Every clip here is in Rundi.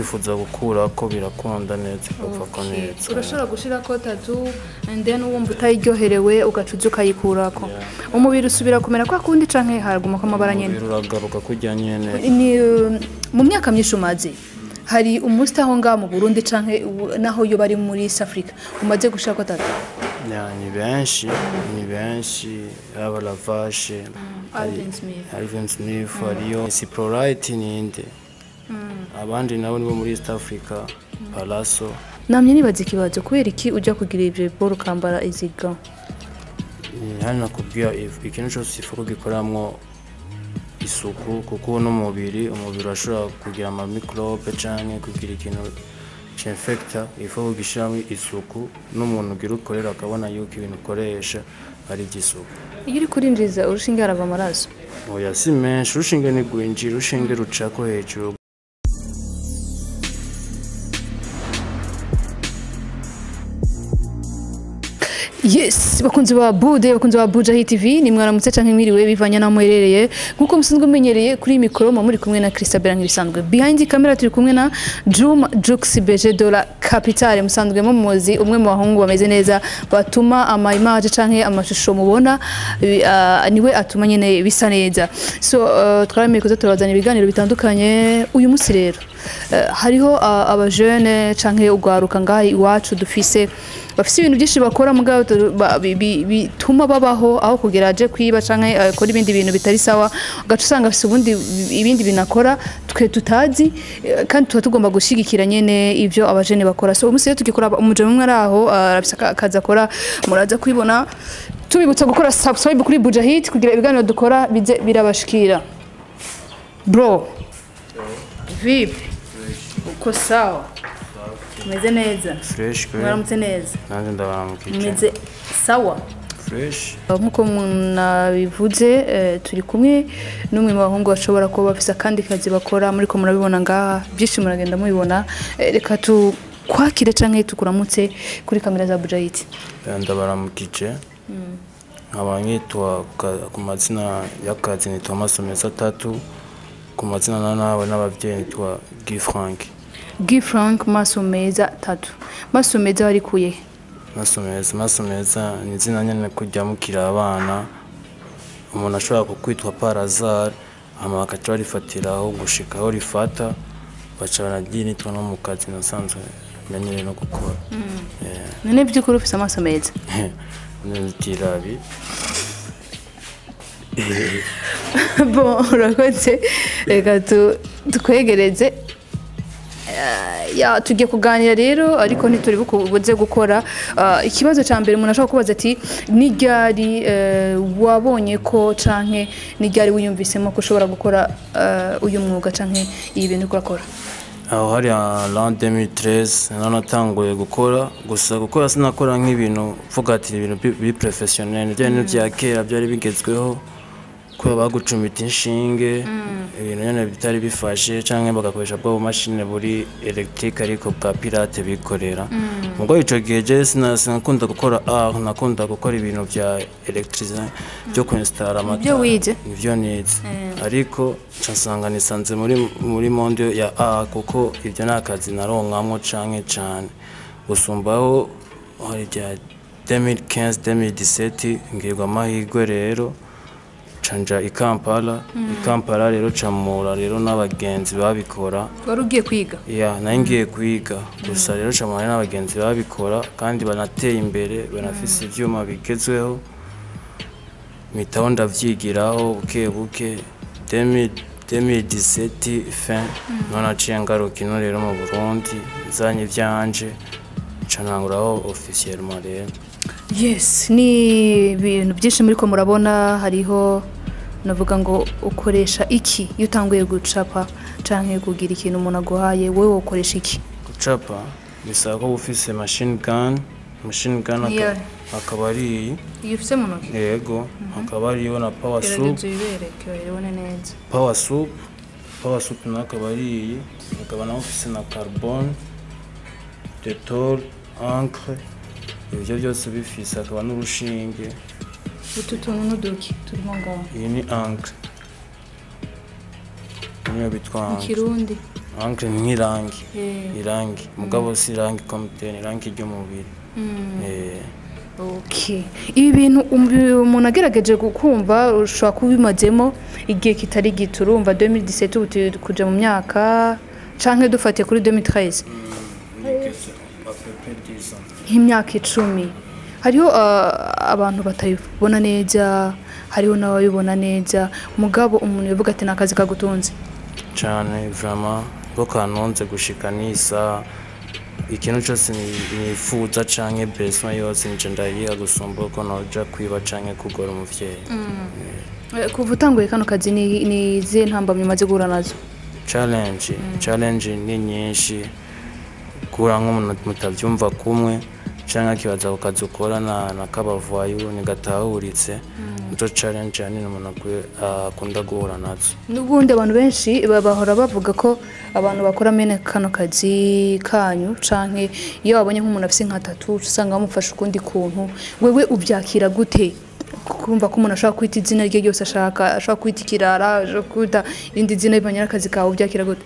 Wifuza gukurako, birakunda neza, ikavako neza. Urashobora gushirako tattoo and then wumva utayiryoherewe, ugaca uza ukayikurako. Umubiri usubira kumera kwa kundi canke haragumako amabara nyene? Umubiri uragaruka kurya nyene. Ni mu myaka myinshi umaze, hari umunsi aho ngaho mu Burundi canke naho yo bari muri East Africa umaze gushirako tattoo? Ya, ni benshi, ni benshi. Yaba Lavashe, Alvin Smith. Alvin Smith, hariyo Ciprolite, ninde abandi nabo nibo muri East Africa, Palaso. Namye nibaza ikibazo: kubera iki ujya kugira ivyo boro ukambara izi gants? Hano nakubwira, ikintu cyose ifu gikoramwo isuku, kuko n'umubiri, umubiri urashobora kugira ama microbe canke kugira ikintu c'infecta. Ifu kugishiramwo isuku, n'umuntu ugira ukorera akabona yuko ibintu ukoresha ari iby'isuku. Iyo uri kurinjiza urushinge harava amaraso? Oya, si menshi. Urushinge ntigwinjira, urushinge rucako hejuru. Yes, bakunzi ba Bude, bakunzi ba Buja Hit TV, ni mwaramutse canke mwiriwe bivanye naho muherereye. Nkuko musanzwe mumenyereye, kuri mikoro muba muri kumwe na Christabella nk'ibisanzwe. Behind the camera turi kumwe na Juma Jux BG de la Capitale, musanzwe mumuzi, umwe mu bahungu bameze neza batuma ama image canke amashusho mubona, niwe atuma nyene bisa neza. So twaramenye kuza turabazana ibiganiro bitandukanye. Uyu munsi rero hariho aba jeune canke ugwaruka ngaha iwacu dufise, bafise ibintu byinshi bakora mugabo bituma babaho, aho kugira aje kwiba canke akora ibindi bintu bitari sawa, ugaca usanga afise ubundi ibindi binakora twe tutazi, kandi tuba tugomba gushigikira nyene ivyo abajene bakora. So umunsi rero tugikora umujene umwe ari aho, arafise akazi akora, muraza kwibona. Tubibutsa gukora subscribe kuri Buja Hit kugira ibiganiro dukora bize birabashikira. Bro, vipi, uko sawa? Umeze neza? Fresh kwe. Mwaramutse neza. Nanjye ndabaramukije. Umeze sawa? Fresh. Nk'uko nabivuze, turi kumwe n'umwe mu bahungu bashobora kuba bafise akandi kazi bakora, muriko murabibona ngaha byinshi, muragenda mubibona. Reka tukwakire canke tukuramutse kuri kamera za Buja Hit. Ndabaramukije. Nkaba nkitwa ku mazina y'akazi nitwa Masomeza Tatu, ku mazina na nawe n'ababyeyi nitwa Guy Frank. Guy Frank Masomeza Tatu. Masomeza warikuye? Masomeza, Masomeza ni izina nyene kujya mukira abana, umuntu ashobora kukwitwa par hasard, hama bakaca barifatiraho gushika aho rifata, baca bararyinitwa no mu kazi nasanzwe menyereye no gukora. None by'ukuri ufise amaso meza? Nitirabi. Bon, urakoze. Reka tukwegereze. Ya, tugiye kuganira rero, ariko ntituri buze gukora. Ikibazo cya mbere umuntu ashobora kubaza ati: ni ryari wabonye ko canke ni ryari wiyumvisemo ko ushobora gukora uyu mwuga canke ibi bintu uriko urakora? Aho hari l'an 2013 nari natanguye gukora. Gusa gukora sinakora nk'ibintu mvuga ati ibintu bi professionnel, bya bintu bya kera byari bigezweho ko bagucumita inshinge, ibintu nyene bitari bifashe, canke bagakoresha bwa bumashini buri électrique ariko bwa pirate bikorera. Mugo ico gihe je sinakunda gukora art, nakunda gukora ibintu vya électricité, byo kuinstalla amatara. Nivyo wize? Nivyo nize, ariko nca nsanga nisanze muri monde ya art, kuko ibyo nta kazi naronkamwo canke cane gusumbaho. Hari rya 2015, 2017 ngirwa amahirwe rero canja i Kampala. I Kampala rero camura rero n'abagenzi babikora. Wari ugiye kwiga? Ya, nari ngiye kwiga. Gusa rero camura n'abagenzi babikora kandi banateye imbere, banafise ivyuma bigezweho, mpitaho ndavyigiraho buke buke. 2017 fin none naciye ngaruka ino rero mu Burundi, nzanye ivyanje, nca ntanguraho officiellement rero. Yes, ni ibintu byinshi muriko murabona. Hariho navuga ngo ukoresha iki iyo utanguye gucapa canke kugira ikintu umuntu aguhaye, wowe ukoresha iki? Gucapa bisaba ko uba ufise machine gun. Machine gun Niyo. Akaba ari iyi. Iyo ufise mu ntoki? Yego, hakaba hariyo na power soup. Gerageza uyibereke bayibone neza. Power soup, power soup nayo akaba ari iyi. Akaba nawe ufise na carbone, Dettol, encre, ibyo byose bifise, akaba n'urushinge. Utu tuntu n'uduki turimo ngaho? Iyi ni encre, niyo bitwa Mu encre. Kirundi? Encre ni nk'irangi, irangi mugabo si irangi comme tel, ni irangi ry'umubiri. Okay. Ibi bintu umuntu agerageje gukumva, ushobora kuba ubimazemo igihe kitari gito. Urumva 2017, ubu turi kuja mu myaka, canke dufatiye kuri 2013, Bigeze à peu près 10 ans. nk'imyaka 10. Hariho abantu batabibona neza, hariho n'ababibona neza, mugabo umuntu yavuga ati ni akazi kagutunze. Cane, vraiment ko kanonze gushika nisa ikintu cyose nifuza canke besoin yose nice ndayiha gusumba uko noja kwiba canke kugora umuvyeyi. Kuva utanguye kano kazi, ni izihe ntambamyi umaze guhura nazo? Challenge ni nyinshi. Guhura nk'umuntu mutavyumva kumwe canke akibaza ku kazi ukora na kabavayu ntigatahuritse, nico challenge hanini umuntu akunda guhura nazo. N'ubundi abantu benshi bahora bavuga ko abantu bakora mene kano kazi kanyu, canke iyo babonye nk'umuntu afise nka tattoo, uca usanga bamufasha ukundi kuntu. Wewe ubyakira gute, kumva ko umuntu ashobora kwita izina rye ryose ashaka, ashobora kwita ikirara, ashobora kwita irindi zina bivanye n'akazi kawe? Ubyakira gute?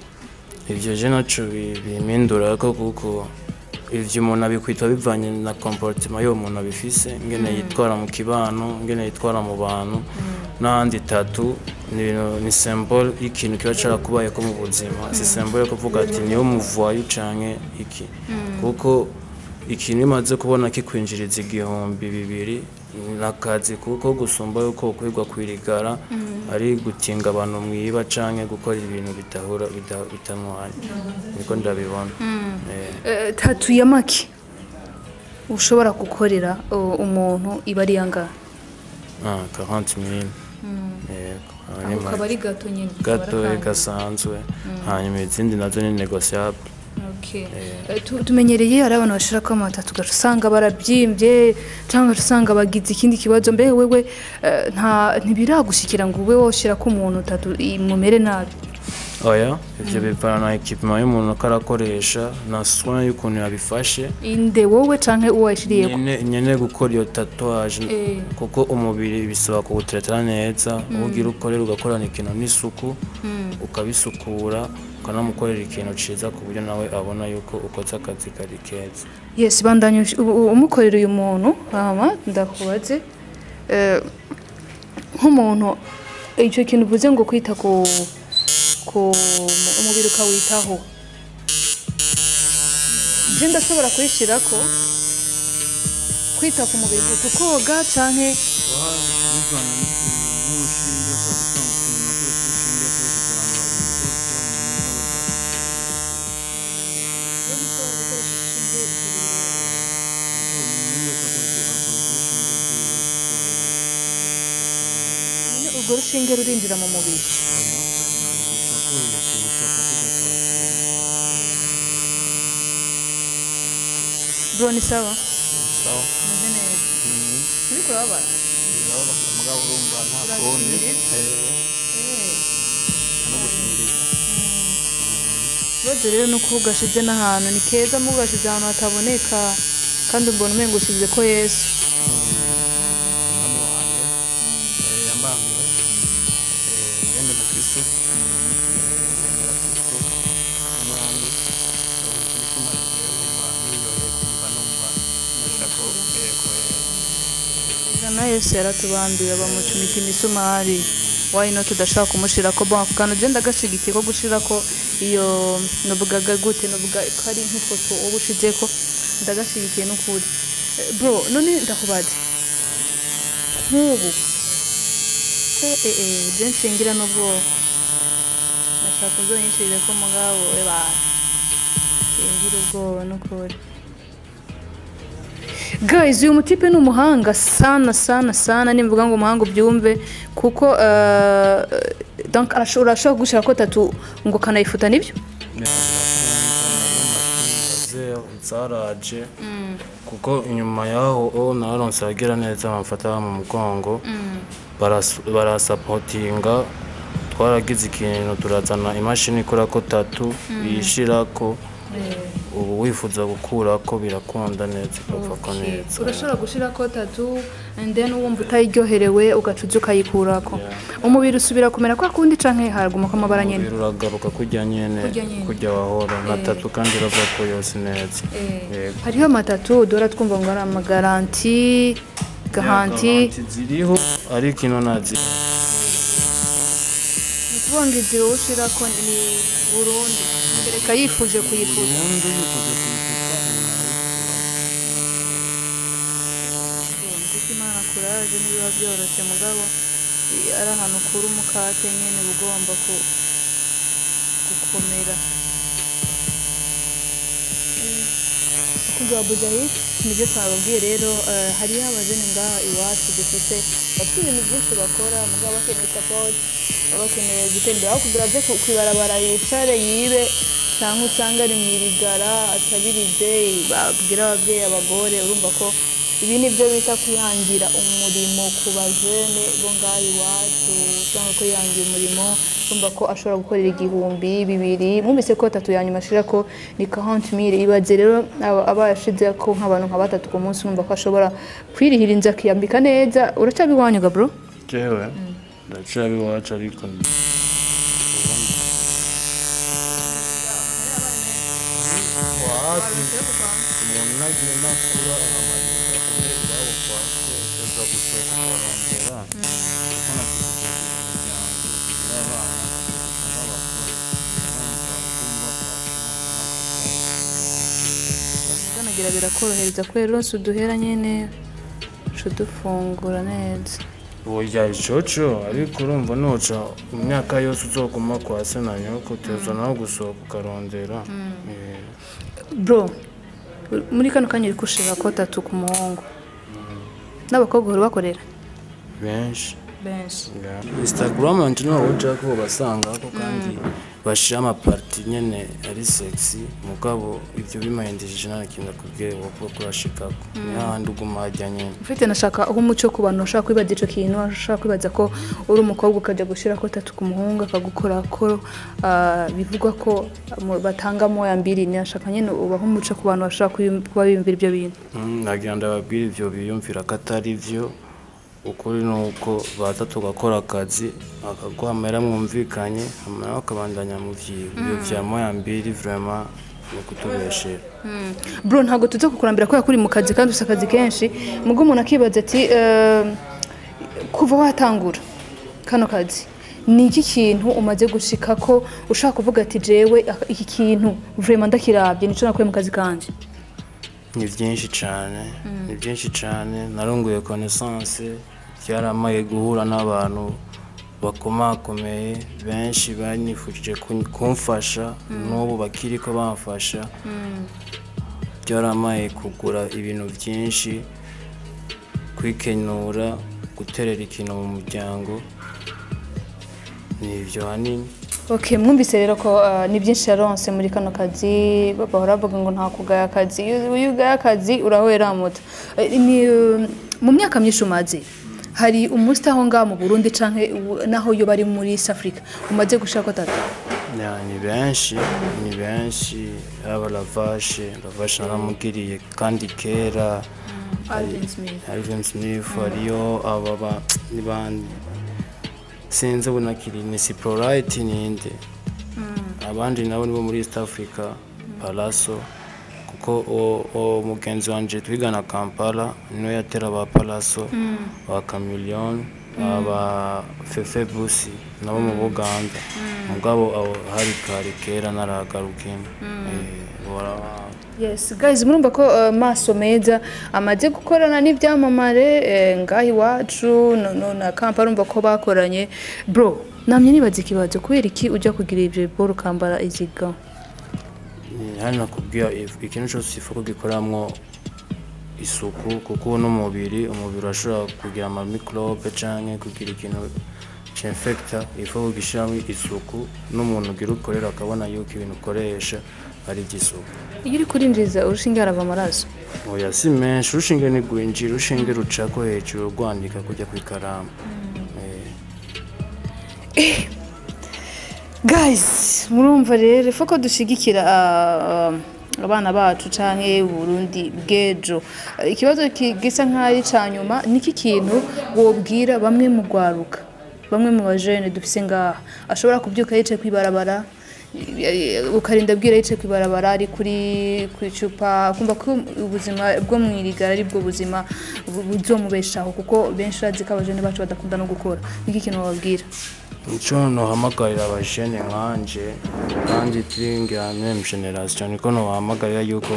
Ivyo je naco bimpindura ko, kuko ivyo umuntu abikwita bivanye na comportement y'uwo muntu abifise, ingene yitwara mu kibano, ingene yitwara mu bantu n'ahandi. Tattoo ni ibintu, ni symbole y'ikintu kiba carakubayeko mu buzima, si symbole yo kuvuga ati niyo muvoyu canke iki, kuko ikintu iyo umaze kubona kikwinjiriza 2000, n'akazi, kuko gusumba yuko ukwirwa kwirigara ari gutinga abantu mwiba canke gukora ibintu bidahura bitamwanya. Niko ndabibona. Tattoo ya make ushobora gukorera umuntu iba ari yangahe? Ah, 40 000. Yego, aho ni Ako kaba make. ari gato nyine. Gato gasanzwe, hanyuma izindi nazo ni négociable. Okay. Tumenyereye hari abantu bashirako ama tattoo, ugaca usanga barabyimbye cyangwa ugaca usanga bagize ikindi kibazo. Mbe wewe nta ntibiragushikira ngo ube woshirako umuntu tattoo imumere nabi? Oya, ivyo bivana na équipement y'umuntu ko arakoresha na soin y'ukuntu yabifashe. Inde, wowe canke uwo wayishiriyeko? Nyene gukora iyo tatouage, kuko umubiri bisaba kuwuteretana neza. Ugira ukorera, ugakorana ikintu n'isuku, ukabisukura, ukanamukorera ikintu ciza ku buryo nawe abona yuko ukoze akazi kari keza. Yes, bandanye umukorera uyu muntu. Hama ndakubaze, nk'umuntu icyo kintu uvuze ngo kwita ku umubiri ukawitaho, je ndashobora kuyishirako kwita ku mubiri gute? Koga canke? Bivanye n'urushinge ushobora gutanga, umuntu akoresha urushinge akoresheje abantu babiri, kuko umuntu umwe wese, umuntu wese akoresha urushinge rwiwe. Urwo rushinge rurinjira mu mubiri? Ruca hejuru, rucapa kujya kwa Bro, ni sawa? Sawa. Meze neza? Uriko urababara? Mugabo urumva nta kundi. No gushingiriza. Ikibazo rero ni uko ugashize n'ahantu ni keza, mu ugashize ahantu hataboneka, kandi mbona umengo ushize ko Yesu. Umwami wanjye yambambiwe. Yende mu Kristo, nemera Kristo umwami. Bituma rero numva niryoheye kumva numva nushaka ko. Na Yesu yaratubambiwe, bamucumita imisumari. Why not tudashaka kumushirako? Bon, ako kantu je ndagashigikiye ko gushirako iyo, novugaga gute, novuga ko ari nk'ifoto uba ushizeko, ndagashigikiye n'ukuri. Bro, none ndakubaza nk'ubu, je nshingira n'ubwoba, nashaka uzonyishirire ko, mugabo ebana singira ubwoba n'ukuri. Guys, uyu mutipe ni umuhanga sana sana sana. Nimvuga ngo umuhanga ubyumve, kuko donc urashobora gushira ko tattoo ngo kanayifuta, nibyo? Zaraje, kuko inyuma yaho o naronse abagira neza bamfata mu mugongo, barasapotinga. Twaragize ikintu, turazana imashini ikora ko tattoo, yishirako. Ubu wifuza gukura ko birakunda neza, ikava ko neza. Urashobora gushirako tattoo and then wumva utayiryoherewe, ugaca uza ukayikurako. Umubiri usubira kumera kwa kundi canke haragumako amabara nyene? Umubiri uragaruka kurya nyene. Kurya nyene. Kurya wahora na tattoo, kandi irava ko yose neza. Yego. Hariho ama tattoo duhora twumva ngo ari ama garantie garantie. Garantie ziriho, ariko ino nazi. Ni ukuvuga ngo izi wowe ushirako ni burundu, kereka yifuje kuyifuza? Burundu, yifuje kuyifuza umuntu arayikura. Kuko Imana kuraje, ntibiba byoroshye, mugabo ari ahantu ukura umukate nyene uba ugomba gukomera. Abakunzi ba Bujahid, nibyo twababwiye rero. Hariho abajene ngaha iwacu dufise, bafite ibintu byinshi bakora, mugabo bakeneye support, baba bakeneye gutera imbere, aho kugira aje kw'ibarabara yicare yibe, cyangwa usanga ari mw'irigara atabirize, babwira ababyeyi abagore. Urumva ko ibi nibyo bita kwihangira umurimo ku bajene bo ngaha iwacu, cyangwa kwihangira umurimo. Urumva ko ashobora gukorera 1000, 2000. Mwumvise ko tattoo ya nyuma ashira ko ni 40,000. Ibaze rero aba yashize ko nk'abantu nka batatu ku munsi, urumva ko ashobora kwirihira inzu, akiyambika neza. Uracyaba iwanyu ga bro? Jewe ndacabi iwacu, ariko wapi, umuntu nagiye nakura amarira kumwe iwabo kwa se, uza gusohoka ukarondera, kuko natwe tugira imiryango, tugira abana, tugira abagore. Urumva ugomba kwakira. Kanagira birakorohereza kubera uronse uduhera nyene uca udufungura neza. Oya, icoco, ariko urumva noca imyaka yose uzoguma kwa se na nyoko, uteza nawe gusohoka ukarondera. Bro, muri kano kanya uri gushira ko tattoo ku muhungu n'abakobwa, uhora ubakorera? Benshi. Benshi. Yeah. Instagram yanje niho uja ko basangako, kandi bashira ama parties nyene ari sexy, mugabo ivyo bimayindishije nta kintu akubwiye wowe kurashikako, ni hahandi uguma hajya nyene. Mfite nashaka aho umuco ku bantu bashaka kwibaza ico kintu, bashaka kwibaza ko uri umukobwa ukajya gushira ko tattoo ku muhungu akagukora ko, bivugwa ko batanga moya mbiri. Nashaka nyene ubaho umuco ku bantu bashaka kuba biyumvira ibyo bintu. Nagira ndababwira ivyo biyumvira ko atari vyo. Ukuri ni uko baza tugakora akazi, akaguha amahera mwumvikanye, hama nawe akabandanya mu vyiwe. Ivyo vya moya mbiri vraiment ni kutubeshera. Bro, ntabwo tuza kukurambira kubera ko uri mu kazi kandi ufite akazi kenshi. Mugo umuntu akibaza ati kuva watangura kano kazi, ni iki kintu umaze gushika ko ushaka kuvuga ati jewe iki kintu vraiment ndakirabye, nico nakuye mu kazi kanje? Ni byinshi cyane, ni byinshi cyane. Narunguye connaissance, byaramaye guhura n'abantu bakomakomeye benshi banyifuje kumfasha, n'ubu bakiri ko bamfasha. Byaramaye kugura ibintu byinshi, kwikenura, guterera ikintu mu muryango. Ni ibyo hanini. Okay, mwumvise rero ko ni byinshi yaronse muri kano kazi. Bahora bavuga ngo nta kugaya akazi, iyo ugaya akazi urahwera muto. Ni mu myaka myinshi umaze, hari umunsi aho ngaho mu Burundi canke naho yo bari muri East Africa umaze gushaka tattoo? Ya, ni benshi, ni benshi. Aba Lavashe, Lavashe naramugiriye kandi kera. Alvin Smith. Alvin Smith, hariyo aba ba ni bandi, sinzi ubu nakiri, ni Siprolite ninde, abandi nabo nibo muri East Africa, Palaso, kuko uwo mugenzi wanje twigana Kampala niwe yatera ba Palaso, ba Chameleone, aba Fefe Busi nabo mu Buganda. Mugabo abo hari kare kera, naragaruka ino. Yes guys, murumva ko Maso Meza amaze gukorana n'ibyamamare ngaha iwacu no na Kampala, urumva ko bakoranye. Bro, namye nibaza ikibazo, kubera iki ujya kugira ibyo boro ukambara izi gants? Hano nakubwira ikintu cyose ifu ko gikoramwo isuku, kuko n'umubiri, umubiri urashobora kugira ama microbe canke kugira ikintu c'infecta. Ifu kugishiramwo isuku, n'umuntu ugira ukorera akabona yuko ibintu ukoresha ari iby'isuku. Iyo uri kurinjiza urushinge harava amaraso? Oya, si menshi. Urushinge ni rwinjira, urushinge rucako hejuru rwandika kujya ku ikaramu. Guys. Yes, murumva rero foko dushigikira abana bacu canke Burundi bw'ejo. Ikibazo gisa nk'ari ca nyuma, niki kintu wobwira bamwe mu rwaruka, bamwe mu bajene dufise ngaha ashobora kubyuka yicaye kwibarabara, ukarinda bwira yicaye kwibarabara, ari kuri kwicupa, kumva ko ubuzima bwo mwirigara ari bwo buzima buzomubeshaho, kuko benshi urazi ko abajene bacu badakunda no gukora. Niki kintu wababwira? Nico nohamagarira abajene nkanje kandi turi ngira même génération, niko nohamagarira yuko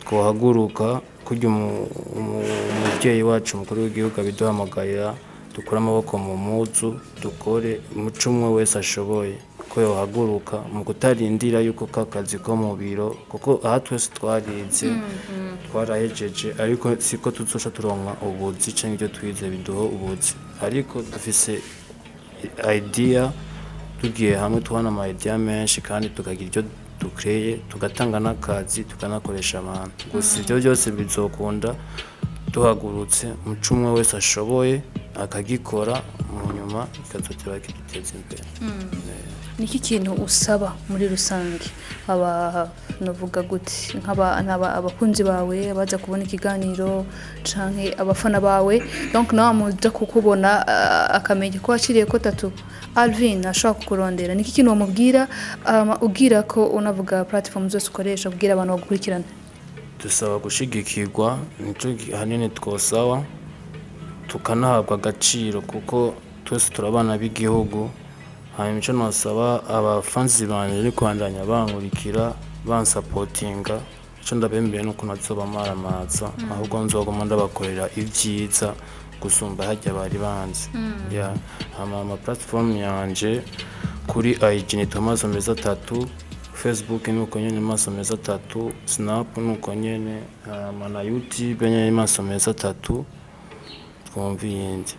twohaguruka kurya umuvyeyi wacu umukuru w'igihugu abiduhamagarira, dukure amaboko mu muzu, dukore umuco umwe wese ashoboye ko yohaguruka mu kutarindira yuko ka kazi ko mu biro, kuko aha twese twarize, twarahejeje, ariko siko tuzoca turonka ubuzi canke ibyo twize biduha ubuzi, ariko dufise idea, tugiye hamwe tubona ama idea menshi kandi tukagira ibyo dukreye, tugatanga n'akazi, tukanakoresha abantu. Gusa ibyo byose bizokunda duhagurutse, umuco umwe wese ashoboye akagikora, mu nyuma kikazotera kiduteza imbere. Niki kintu usaba muri rusange aba, navuga gute, nk'aba abakunzi bawe abaza kubona ikiganiro canke abafana bawe, donc nawe muza kukubona akamenya ko waciriye ko tattoo Alvin ashobora kukurondera, niki kintu wamubwira, ubwira ko unavuga platform zose ukoresha kubwira abantu bagukurikirana? Dusaba gushigikirwa, nico hanini twosaba, tukanahabwa agaciro kuko twese turabana b'igihugu. Hanyuma ico nosaba abafansi banje ni kubandanya bankurikira, bansapotinga. Ico ndabembereye nuko ntazoba maramaza, ahubwo nzoguma ndabakorera ivyiza gusumba harya bari banzi. Yeah. Hama ama platform yanje kuri IG ni Tomaso Meza Tattoo, Facebook nuko nyene Maso Meza Tattoo, Snap nuko nyene, hama na YouTube nyene Maso Meza Tattoo. Twumva iyindi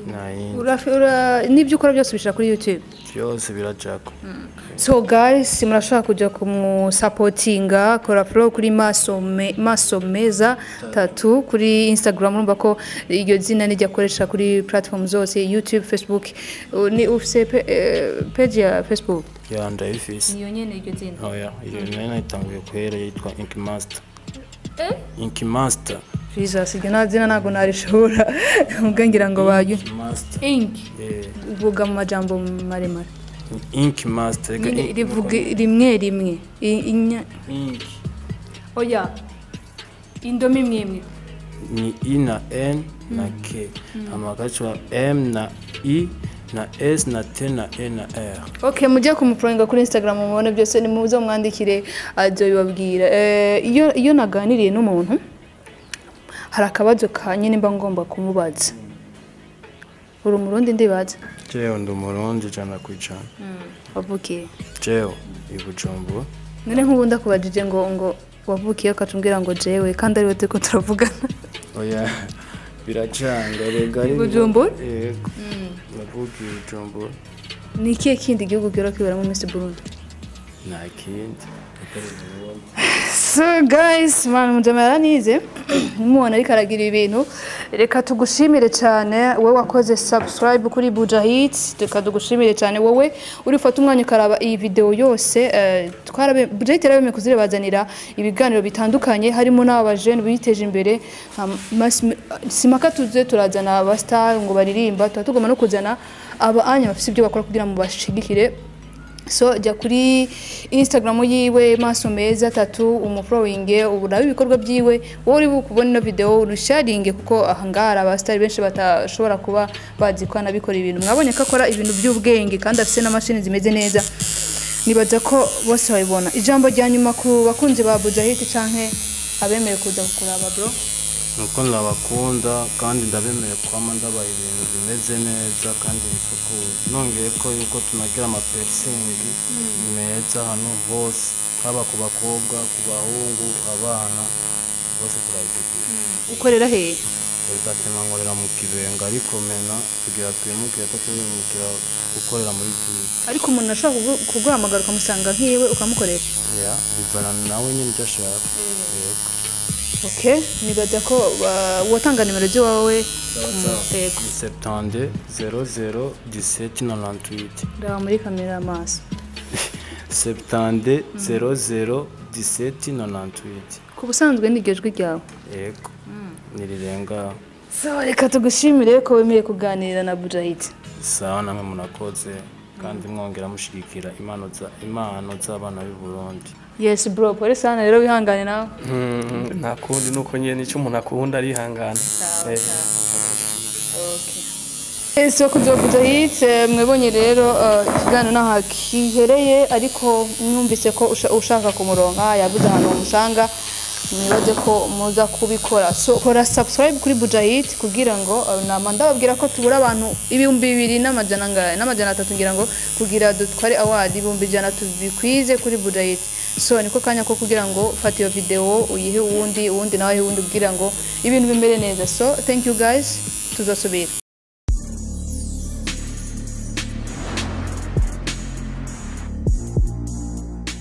nta yindi. N'ibyo ukora byose ubishira kuri YouTube? Byose birajako. So guys, murashobora kuja kumusapotinga, kora follow kuri Maso Meza Tattoo kuri Instagram. Urumva ko iryo zina nijya akoresha kuri platform zose, YouTube, Facebook. Ni ufise page ya Facebook? Ya, ndayifise. Niyo nyene iryo zina? Oya, iyo nayo nayitanguye kwera, yitwa Ink Master. Ink Master. Jesus, iryo nta zina ntabwo narishobora, ubwo ngira ngo bayo Ink Master. Ink. Eh. Uvuga mu majambo maremare. Ink Master. Nyine rivuga rimwe rimwe. Ink. Oya, indome imwe imwe. Ni I na N na K, amagaca M na I na S na T na E na R. Okay, mujye kumufollowinga kuri Instagram mubone byose, ni muze mwandikire azobibabwira. Iyo naganiriye n'umuntu hari akabazo ka nyine mba ngomba kumubaza. Uri umurundi ndibaza? Jewe ndi umurundi 100%. Wavukiye? Jewe i Bujumbura. None nk'ubu ndakubajije ngo wavukiye, ukatubwira ngo jewe kandi ariwe turiko turavugana. Oya, biracanga rega ari I Bujumbura? Yego, navukiye i Bujumbura. Ni ikihe kindi gihugu gihora kiberamo Miss Burundi? Nta kindi atari Burundi. So guys, man mujama yaranize, mubona ariko aragira ibintu. Reka tugushimire cyane wowe wakoze subscribe kuri Buja Hits, reka tugushimire cyane wowe uri ufata umwanya ukaraba iyi video yose. Twarabe Buja Hits yarabemeye kuzirabazanira ibiganiro bitandukanye, harimo n'aba jeune biteje imbere. Simaka tuze turazana aba star ngo baririmba, tuba tugomba no kuzana aba anya bafite ibyo bakora kugira ngo bashigikire. So jya kuri Instagram yiwe Maso Meza Tattoo, umufollowinge, urabe ibikorwa byiwe. Wowe uri bukubona ino video urusharinge, kuko aha ngaha hari abasitari benshi batashobora kuba bazi ko anabikora ibintu. Mwabonye ko akora ibintu by'ubwenge kandi afise n'amashini zimeze neza, nibaza ko bose babibona. Ijambo rya nyuma ku bakunzi ba Buja Hit canke abemeye kuza kukuraba, bro? Nuko ndabakunda kandi ndabemeye kwama ndabaha ibintu bimeze neza kandi bisukuye, nongeye ko yuko tunagira amapiercing meza ahantu hose, haba ku bakobwa, ku bahungu, abana bose turabiteguye. Ukorera hehe? Bigatema nkorera mu Kibenga, ariko mena tugira twimukire ko turimukira gukorera muri bisi. Ariko umuntu ashobora kuguhamagara ukamusanga nk'iwe ukamukoresha? Ya, bivana nawe nyine icyo ashaka. Yego. Okay, nibaza ko watanga nimero z'iwawe. Yego. Ni 72 00 17 98. Ndaba muri kamera amaso. 70 00 17 98. Ku busanzwe ni iryo jwi ryawe? Yego, nirirenga. So reka tugushimire ko wemeye kuganira na Bujahid. Sawa, namwe munakoze, kandi mwongera mushigikira impano z'abana b'i Burundi. Yes bro, pole sana rero, wihangane nawe. Nta kundi, nuko nyene icyo umuntu akunda arihangana. Ese bakunzi ba Bujahid, mwebonye rero ikiganiro naha kihereye, ariko mwumvise ko ushaka kumuronka yabuze ahantu umusanga. Mwibaze ko muza kubikora, so kora subscribe kuri Bujahid kugira ngo nama ndababwira ko tubura abantu 2100 angahe n300 ngira ngo kugira dutware award 100,000 tubikwize kuri Bujahid. So niko kanya ko kugira ngo fata iyo video uyihe uwundi, uwundi nawe uwundi, kugira ngo ibintu bimere neza. So thank you guys, tuzasubira.